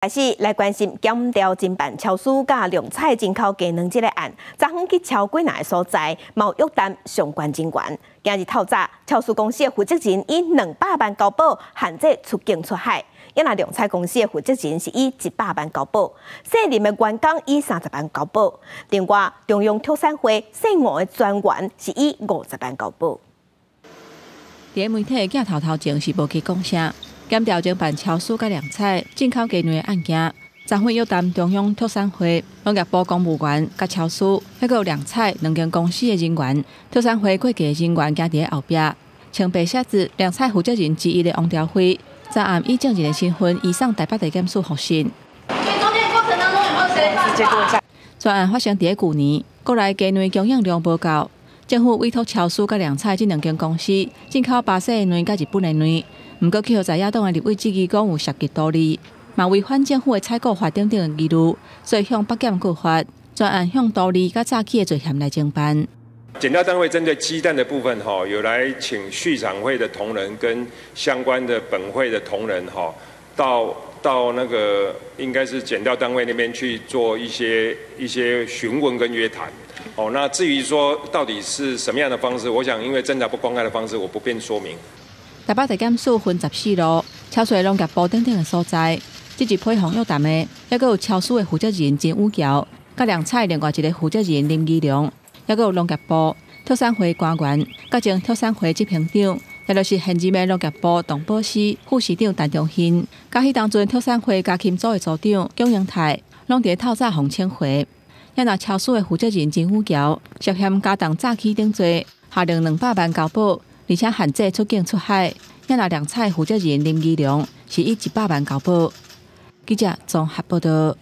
開始來關心檢調偵辦超市佮量彩進口雞卵這个案，昨昏去超幾若个所在，嘛有約談相關人員。今日透早，超市公司的負責人以200萬交保限制出境出海，抑若量彩公司的負責人是以100萬交保，姓林的員工以30萬交保。另外，中央畜產會姓吳的專員是以50萬交保。佇媒體鏡頭頭前是無去講啥。檢調偵辦超市佮量彩進口雞卵的案件，昨昏約談中央畜產會、農業部公務員佮超市，抑閣有量彩兩間公司的人員，畜產會會計人員行佇咧後壁，穿白靴子量彩負責人之一的王朝輝，昨暗以證人的身份移送台北地檢署複訊。全案發生佇咧舊年，國內雞卵供應量無夠，政府委託超市佮量彩這兩間公司進口巴西的卵佮日本的卵。毋過，去予在野黨的立委質疑講有涉及圖利，嘛違反政府的採購法等等的疑慮，所以向北檢告發，專案向圖利佮詐欺的罪嫌來偵辦。檢調單位針對雞蛋的部分，哈，有來請畜產會的同仁跟相關的本會的同仁，哈，到那個應該是檢調單位那邊去做一些詢問跟約談。哦，那至於說到底是什麼樣的方式，我想因為偵查不公開的方式，我不便說明。台北地檢署分14路，超市農業部等等的所在，這一批予約談的，抑閣有超市的負責人陳宇橋，佮量彩另外一個負責人林義良，抑閣有農業部畜產會官員，佮前畜產會執行長，也就是現任的農業部動保司副司長陳忠興，佮彼當陣畜產會家禽組的組長蔣英泰，攏佇透早予請回。抑若超市的負責人陳宇橋涉嫌加重詐欺等罪，下令200萬交保。而且限制出境出海，抑若量彩負責人林義良是以100萬交保。記者綜合報道。